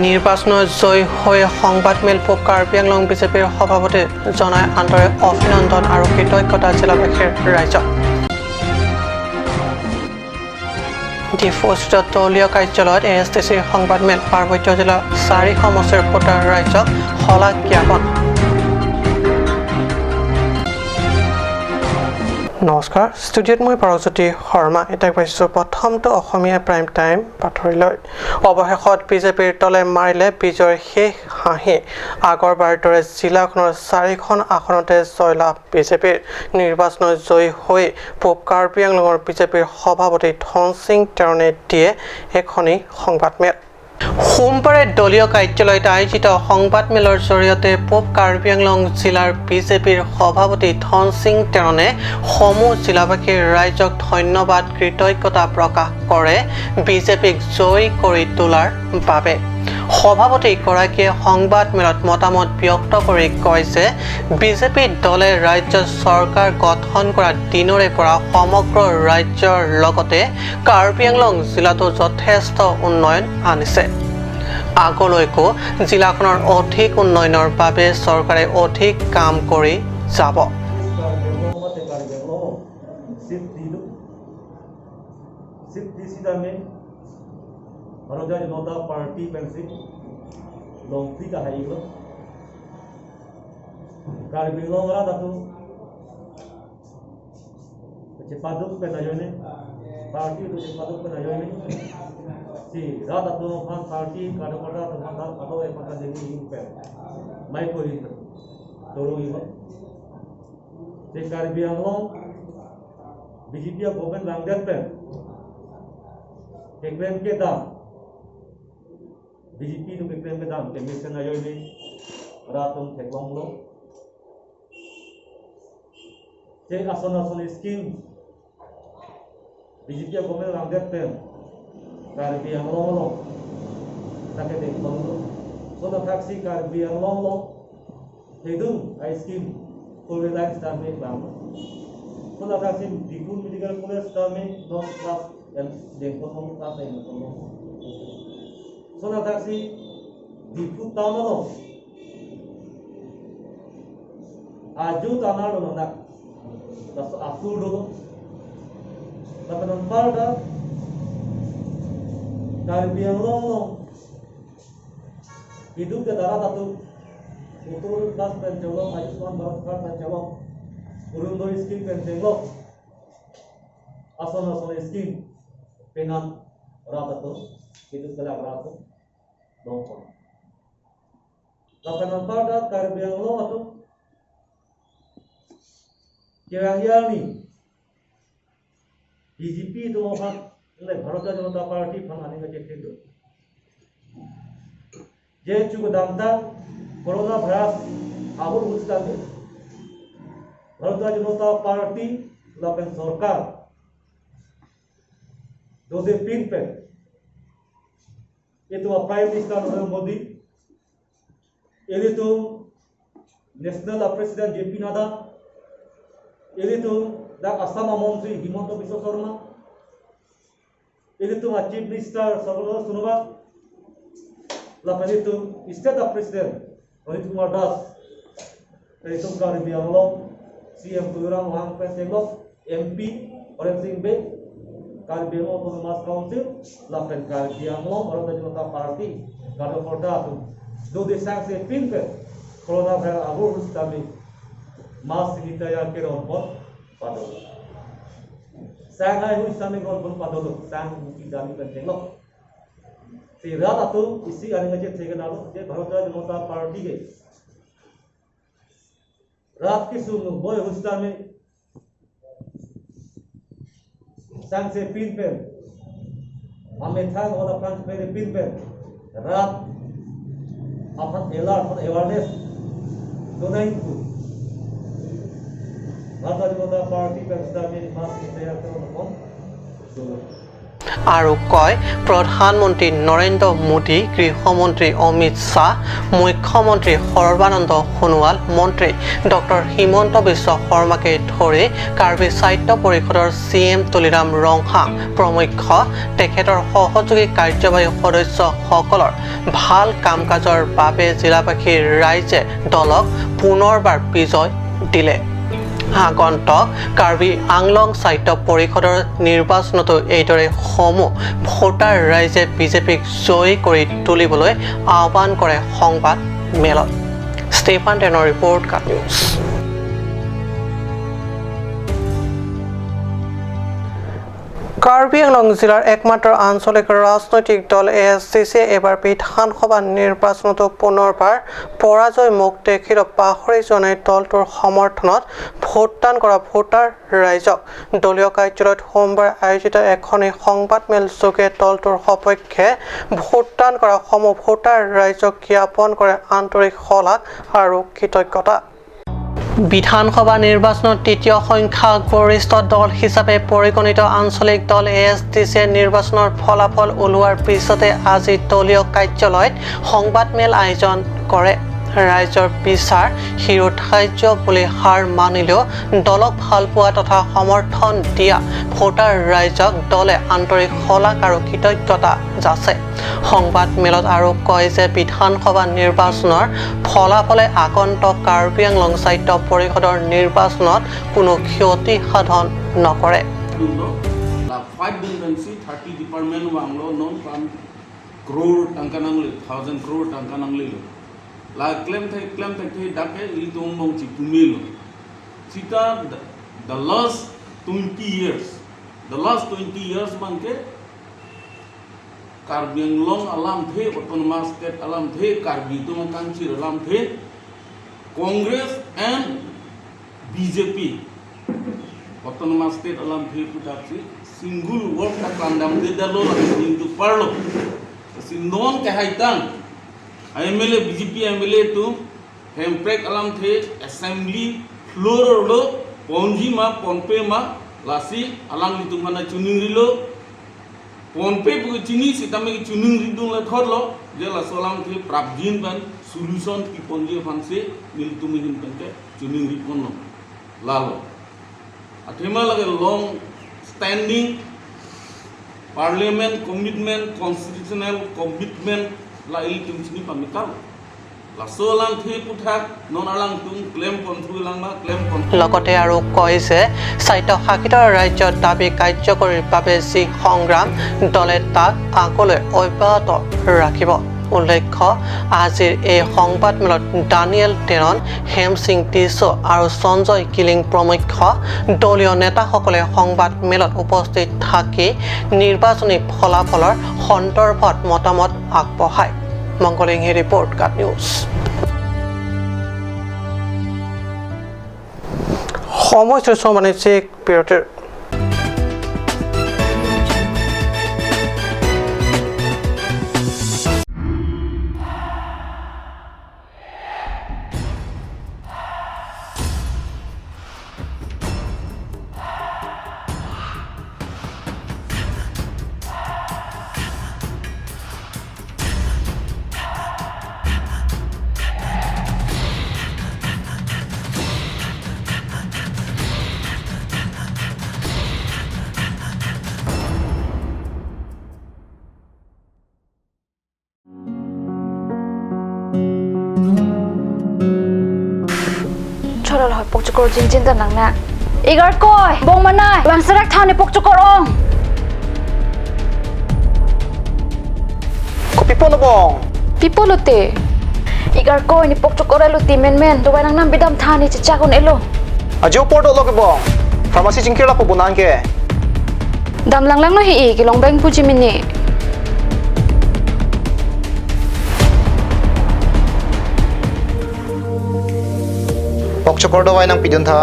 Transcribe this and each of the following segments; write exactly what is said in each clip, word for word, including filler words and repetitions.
নিৰ্বাচনত জয়ী হৈ সংবাদমেল পূব কাৰ্বি আংলং বিজেপিৰ সভাপতি জনাই আন্তৰিক অভিনন্দন আৰু কৃতজ্ঞতা জিলাবাসীৰ ৰাইজক। ডিফুস্থিত দলীয় কাৰ্যালয়ত এ এছ টি চিৰ সংবাদমেল, পাৰ্বত্য জিলাৰ চাৰি সমষ্টিৰ ভোটাৰ ৰাইজক শলাগ জ্ঞাপন। নমস্কাৰ, ষ্টুডিঅ'ত মই পৰজ্যোতি শৰ্মা। এতিয়া পাইছোঁ প্ৰথমটো অসমীয়া প্ৰাইম টাইম বাতৰিলৈ। অৱশেষত বিজেপিৰ দলে মাৰিলে বিজয়ৰ শেষ হাঁহি। আগৰবাৰৰ দৰে জিলাখনৰ চাৰিখন আসনতে জয়লাভ বিজেপিৰ। নিৰ্বাচনত জয়ী হৈ পূব কাৰ্বি আংলঙৰ বিজেপিৰ সভাপতি ধনসিং তেৰণে দিয়ে এখনি সংবাদমেল। সোমবাৰে দলীয় কাৰ্যালয়ত আয়োজিত সংবাদমেলৰ জৰিয়তে পূব কাৰ্বি আংলং জিলাৰ বিজেপিৰ সভাপতি ধনসিং তেৰণে সমূহ জিলাবাসীৰ ৰাইজক ধন্যবাদ, কৃতজ্ঞতা প্ৰকাশ কৰে বিজেপিক জয়ী কৰি তোলাৰ বাবে। সভাপতিগৰাকীয়ে সংবাদমেলত মতামত ব্যক্ত কৰি কয় যে বিজেপি দলে ৰাজ্যত চৰকাৰ গঠন কৰা দিনৰে পৰা সমগ্ৰ ৰাজ্যৰ লগতে কাৰ্বি আংলং জিলাতো যথেষ্ট উন্নয়ন আনিছে। আগলৈকো জিলাখনৰ অধিক উন্নয়নৰ বাবে চৰকাৰে অধিক কাম কৰি যাব। Seat di, seat di sitame Bharatiya Janata Party pensi longphi ta hai lo. Karbi Anglong rat atum chepaduk pen ajoine, party atum chepaduk pen ajoine, si rat atum aphan, party karyakarta atum aphan rat atum aphan dengji pen, mai pori pen toro iho. Si Karbi Anglong B J P a government langdet pen keklem kedam, B J P atum keklem kedam kemesen ajoine rat atum theklonglo. Je ason ason scheme B J P a government langdet pen Karbi Anglong along ta kedengponlo. Lason athaksi Karbi Anglong along kedung a-scheme four wheel line sitame bang. Lason athaksi Diphu Medical College sitame non class and dengponlo, class dengponlo. Lason athaksi Diphu town along aju tanar lo nang, laso asur dolo. Lapen anparta Karbi Anglong along keduk ke rat atum Uttar Pradesh pen chelong, Ayushman Bharat card pen chelong, Orunodoi scheme pen chelong, ason ason scheme penang rat atum, keduk ke rat atum longpon. Lapen anparta Karbi Anglong atum kerang arni B J P atum aphan, le Bharatiya Janata Party aphan aning kachethek do. Je chu kedamtang corona virus ahut ahut sitame Bharatiya Janata Party lapen sorkar dode pinpen, itum a Prime Minister Narendra Modi, ilitum National a President J P Nadda, ilitum dak Assam a Montri Himanta Biswa Sarma, ilitum a Chief Minister Sarbananda Sonowal, lapen ilitum State a President Rajit Kumar Das, ilitum Karbi Anglong C M Tuliram Ronghang pen chelong, M P Horen Sing Bey, Karbi Anglong Autonomous Council, lapen Karbi Anglong Bharatiya Janata Party karyakarta atum dode sangse pinpen corona virus ahut ahut sitame mask sanitizer keron pon padolo. Sang ahut ahut sitame keron pon padolo, sang muki dami pen chelong. Si rat atum isi aning kachethek nalo, je Bharatiya Janata Party ke rat kesung nungboi ahut sitame sangse pinpen, amethang ora pran pere pinpen, rat aphan alert, aphan awareness donangji pu Bharatiya Janata Party pen sitame mask sanitizer keron pon dolo. আৰু কয়, প্ৰধানমন্ত্ৰী নৰেন্দ্ৰ মোদী, গৃহমন্ত্ৰী অমিত শ্বাহ, মুখ্যমন্ত্ৰী সৰ্বানন্দ সোণোৱাল, মন্ত্ৰী ডক্টৰ হিমন্ত বিশ্ব শৰ্মাকে ধৰি কাৰ্বি সাহিত্য পৰিষদৰ চি এম তুলিৰাম ৰংহাং প্ৰমুখ্য তেখেতৰ সহযোগী কাৰ্যবাহী সদস্যসকলৰ ভাল কাম কাজৰ বাবে জিলাবাসীৰ ৰাইজে দলক পুনৰবাৰ বিজয় দিলে। আগন্তুক কাৰ্বি আংলং সাহিত্য পৰিষদৰ নিৰ্বাচনতো এইদৰে সমূহ ভোটাৰ ৰাইজে বিজেপিক জয়ী কৰি তুলিবলৈ আহ্বান কৰে সংবাদ মেলত। ষ্টেফান টেনৰ ৰিপৰ্ট, কাট নিউজ। কাৰ্বি আংলং জিলাৰ একমাত্ৰ আঞ্চলিক ৰাজনৈতিক দল এ এছ ডি চিয়ে এইবাৰ বিধানসভা নিৰ্বাচনতো পুনৰবাৰ পৰাজয় মুখ দেখিলেও পাহৰি যোৱা নাই দলটোৰ সমৰ্থনত ভোটদান কৰা ভোটাৰ ৰাইজক। দলীয় কাৰ্যালয়ত সোমবাৰে আয়োজিত এখনি সংবাদমেল যোগে দলটোৰ সপক্ষে ভোটদান কৰা সমূহ ভোটাৰ ৰাইজক জ্ঞাপন কৰে আন্তৰিক শলাগ আৰু কৃতজ্ঞতা। বিধানসভা নিৰ্বাচনত তৃতীয় সংখ্যাগৰিষ্ঠ দল হিচাপে পৰিগণিত আঞ্চলিক দল এ এছ ডি চিয়ে নিৰ্বাচনৰ ফলাফল ওলোৱাৰ পিছতে আজি দলীয় কাৰ্যালয়ত সংবাদমেল আয়োজন কৰে। ৰাইজৰ বিচাৰ শিৰোধাৰ্য বুলি হাৰ মানিলেও দলক ভালপোৱা তথা সমৰ্থন দিয়া ভোটাৰ ৰাইজক দলে আন্তৰিক শলাগ আৰু কৃতজ্ঞতা যাচে। সংবাদমেলত আৰু কয় যে বিধানসভা নিৰ্বাচনৰ ফলাফলে আগন্তুক কাৰ্বি আংলং সাহিত্য পৰিষদৰ নিৰ্বাচনত কোনো ক্ষতি সাধন নকৰে। La five dimensi thirty department vanglo, non kam crore tangka nangle, thousand crore tangka nanglelo. La klem thek, klem thek thek dak ke ilitum bong chipumelo. Sita the, the last twenty years, the last twenty years bangke Karbi Anglong alamthe, Autonomous State alamthe, Karbi atum akangchir alamthe, Congress and B J P, Autonomous State alamthe puthaksi single vote ta kandamdedetlo, la sing tu parlo. Si non ke haitang M L A, B J P M L A atum Hemprek alamthe assembly floor lo ponji ma ponpe ma, lasi alanglitum aphan chiningrilo. Ponpe pu chini sitame chiningridung le thotlo, je laso alamthe prapjin pen solution kiponji aphansi nelitum ahin pen ke chiningri ponlo. Lalo. Athema lake long standing parliament commitment, constitutional commitment la ilitum chini pamikal. Laso alamthe puthak non alangtum klem ponthu lang ma, klem ponthu. লগতে আৰু কয় যে স্বায়ত্তশাসিত ৰাজ্যত দাবী কাৰ্যকৰীৰ বাবে যি সংগ্ৰাম, দলে তাক আগলৈ অব্যাহত ৰাখিব। উল্লেখ্য, আজিৰ এই সংবাদমেলত ডানিয়েল টেনন, হেমসিং টিছো আৰু সঞ্জয় কিলিং প্ৰমুখ্য দলীয় নেতাসকলে সংবাদমেলত উপস্থিত থাকি নিৰ্বাচনী ফলাফলৰ সন্দৰ্ভত মতামত আগবঢ়ায়। মংগল ইংহি ৰিপৰ্ট, কাট নিউজ। সময় শ্ৰেষ্ঠ বাণিজ্যিক বিৰতিৰ। Chorol hoi pokchokor jinjin ta nang na. Igarkoi, bong manai, vangserak tha ne pokchokor ong. Kopi ponlo bong? Pi ponlo te? Igarkoi, ne pokchokor elo te menmen, dovai nangnam bidam tha ne chechak un-elo. Ajo apor dolo ke bong. Pharmacy chingkir lapu bonang ke. Dam langlanglo he, kelong beng puji mini. Pokchokor dovai nangpidun tha.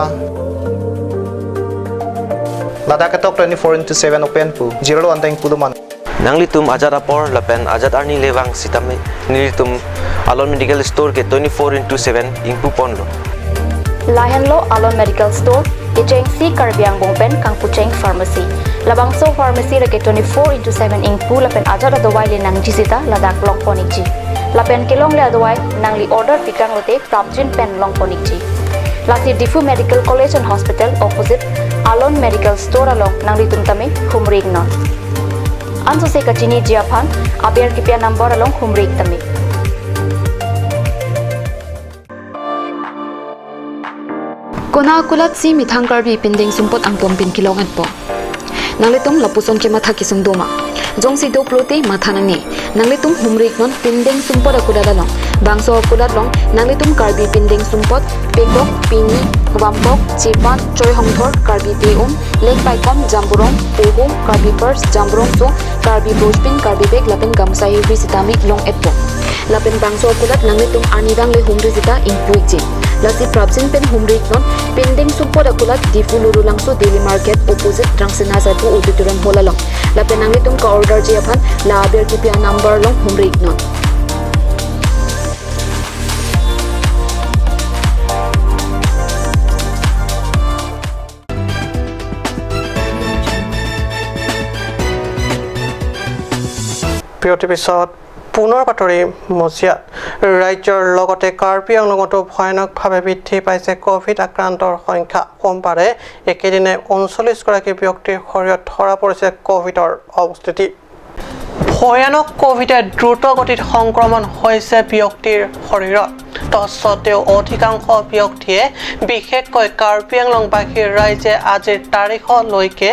Ladak ketok twenty-four into seven open pu. Jirlo anteng pulo man. Nanglitum ajat apor lapen ajat arni le vang sitame nelitum Alon Medical Store ke twenty-four into seven ingpu ponlo. Lahenlo Alon Medical Store, kechengsi Karbi angbong pen kangpucheng pharmacy. Labangso pharmacy lake twenty-four into seven ingpu lapen ajat adavai le nangji sita ladak longpon ikji. Lapen kelongle adavai nangli order pikang lote prapjin pen longpon ikji. Lasi Diphu Medical College and Hospital opposite Alon Medical Store along nanglitum tame humri iknon. Ansose kachiniji aphan aber kipi a-number along humri ik tame. Konat akulat si methang Karbi pindeng sumpot angpon pen kelong-etpo. Nanglitum lapuson kematha kesung doma. Jongsi do pulote matha nangne. Nanglitum humri iknon pindeng sumpot akulat along. Bangso akulat along nanglitum Karbi pindeng sumpot, pekok, pini, vampok, chepan, choi hongthor, Karbi te-um, leng paikom, jamburong, pohum, Karbi purse, jamburong so, Karbi bojpin, Karbi bag lapen gamsa hihri sitame long-etpo. Lapen bangso akulat nanglitum arnivang le humri sita ingpu ikji. Lasi prapjin pen humri iknon, pindeng sumpot akulat Diphu Lurulangso Daily Market opposite Rangsina Sapu Auditorium Hall along. Lapen nanglitum ka-orderji aphan la aber kipi a-number along humri iknon. বিৰতিৰ পিছত পুনৰ বাতৰি মজিয়াত। ৰাজ্যৰ লগতে কাৰ্বি আংলঙতো ভয়ানকভাৱে বৃদ্ধি পাইছে কভিড আক্ৰান্তৰ সংখ্যা। সোমবাৰে একেদিনাই ঊনচল্লিছ গৰাকী ব্যক্তিৰ শৰীৰত ধৰা পৰিছে কভিডৰ অৱস্থিতি। ভয়ানক কভিডে দ্ৰুতগতিত সংক্ৰমণ হৈছে ব্যক্তিৰ শৰীৰত। তৎসত্ত্বেও অধিকাংশ ব্যক্তিয়ে, বিশেষকৈ কাৰ্বি আংলংবাসীৰ ৰাইজে আজিৰ তাৰিখলৈকে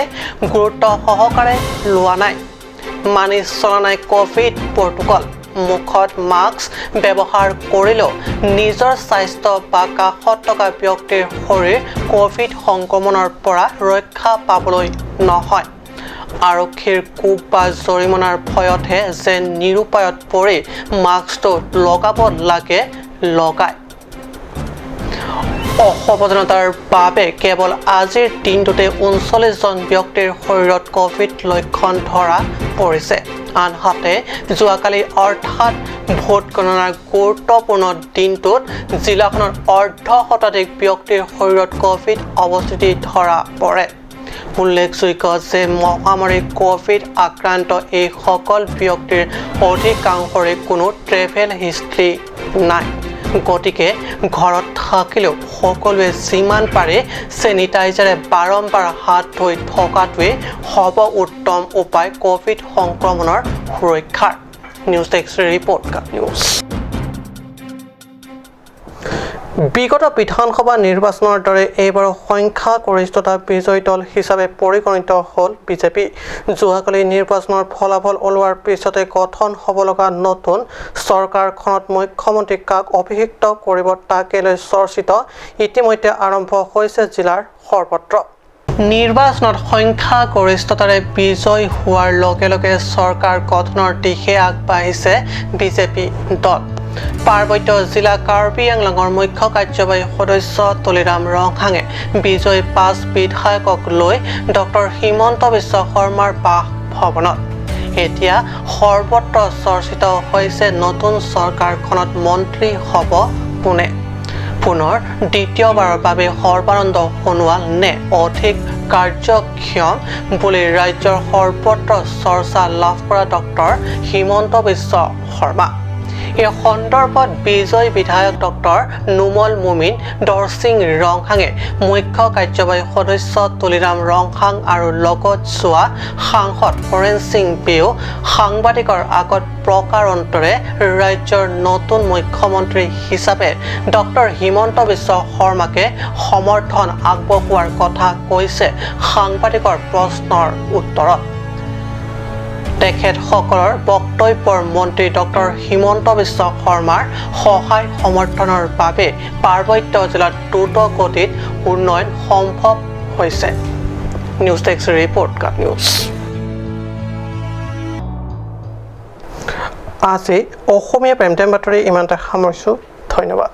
গুৰুত্ব সহকাৰে লোৱা নাই। মানি চলা নাই কভিড প্ৰট'কল। মুখত মাস্ক ব্যৱহাৰ কৰিলেও নিজৰ স্বাস্থ্য বা কাষত থকা ব্যক্তিৰ শৰীৰ কভিড সংক্ৰমণৰ পৰা ৰক্ষা পাবলৈ নহয়। আৰক্ষীৰ কোব বা জৰিমনাৰ ভয়তহে যেন নিৰুপায়ত পৰি মাস্কটো লগাব লাগে লগায়। অসাৱধানতাৰ বাবে কেৱল আজিৰ দিনটোতে ঊনচল্লিছ জন ব্যক্তিৰ শৰীৰত কভিড লক্ষণ ধৰা পৰিছে। আনহাতে যোৱাকালি অৰ্থাৎ ভোট গণনাৰ গুৰুত্বপূৰ্ণ দিনটোত জিলাখনৰ অৰ্ধ শতাধিক ব্যক্তিৰ শৰীৰত কভিড অৱস্থিতি ধৰা পৰে। উল্লেখযোগ্য যে মহামাৰী কভিড আক্ৰান্ত এইসকল ব্যক্তিৰ অধিকাংশৰে কোনো ট্ৰেভেল হিষ্ট্ৰী নাই। গতিকে ঘৰত থাকিলেও সকলোৱে যিমান পাৰে ছেনিটাইজাৰে বাৰম্বাৰ হাত ধুই থকাটোৱেই হ'ব উত্তম উপায় কভিড সংক্ৰমণৰ সুৰক্ষাৰ। নিউজ ডেস্ক ৰিপৰ্ট, কাট নিউজ। বিগত বিধানসভা নিৰ্বাচনৰ দৰে এইবাৰো সংখ্যাগৰিষ্ঠতা বিজয়ী দল হিচাপে পৰিগণিত হ'ল বিজেপি। যোৱাকালি নিৰ্বাচনৰ ফলাফল ওলোৱাৰ পিছতে গঠন হ'ব লগা নতুন চৰকাৰখনত মুখ্যমন্ত্ৰী কাক অভিষিক্ত কৰিব, তাকে লৈ চৰ্চিত ইতিমধ্যে আৰম্ভ হৈছে জিলাৰ সৰ্বত্ৰ। নিৰ্বাচনত সংখ্যাগৰিষ্ঠতাৰে বিজয়ী হোৱাৰ লগে লগে চৰকাৰ গঠনৰ দিশে আগবাঢ়িছে বিজেপি দল। পাৰ্বত্য জিলা কাৰ্বি আংলঙৰ মুখ্য কাৰ্যবাহী সদস্য তুলিৰাম ৰংহাঙে বিজয়ী পাঁচ বিধায়কক লৈ ডক্টৰ হিমন্ত বিশ্ব শৰ্মাৰ বাসভৱনত। এতিয়া সৰ্বত্ৰ চৰ্চিত হৈছে নতুন চৰকাৰখনত মন্ত্ৰী হ'ব কোনে। পুনৰ দ্বিতীয়বাৰৰ বাবে সৰ্বানন্দ সোণোৱাল নে অধিক কাৰ্যক্ষম বুলি ৰাজ্যৰ সৰ্বত্ৰ চৰ্চা লাভ কৰা ডক্টৰ হিমন্ত বিশ্ব শৰ্মা। এই সন্দৰ্ভত বিজয়ী বিধায়ক ডক্টৰ নুমল মুমিন, দৰসিং ৰংহাঙে মুখ্য কাৰ্যবাহী সদস্য তুলিৰাম ৰংহাং আৰু লগত যোৱা সাংসদ হৰেণ সিং বেও সাংবাদিকৰ আগত প্ৰকাৰান্তৰে ৰাজ্যৰ নতুন মুখ্যমন্ত্ৰী হিচাপে ডক্টৰ হিমন্ত বিশ্ব শৰ্মাকে সমৰ্থন আগবঢ়োৱাৰ কথা কৈছে সাংবাদিকৰ প্ৰশ্নৰ উত্তৰত। তেখেতসকলৰ বক্তব্যৰ মন্ত্ৰী ডক্টৰ হিমন্ত বিশ্ব শৰ্মাৰ সহায় সমৰ্থনৰ বাবে পাৰ্বত্য জিলাত দ্ৰুত গতিত উন্নয়ন সম্ভৱ হৈছে। নিউজ ডেস্ক ৰিপৰ্ট, কাট নিউজ। আজি অসমীয়া প্ৰাইম টাইম বাতৰি ইমানতে সামৰিছোঁ। ধন্যবাদ।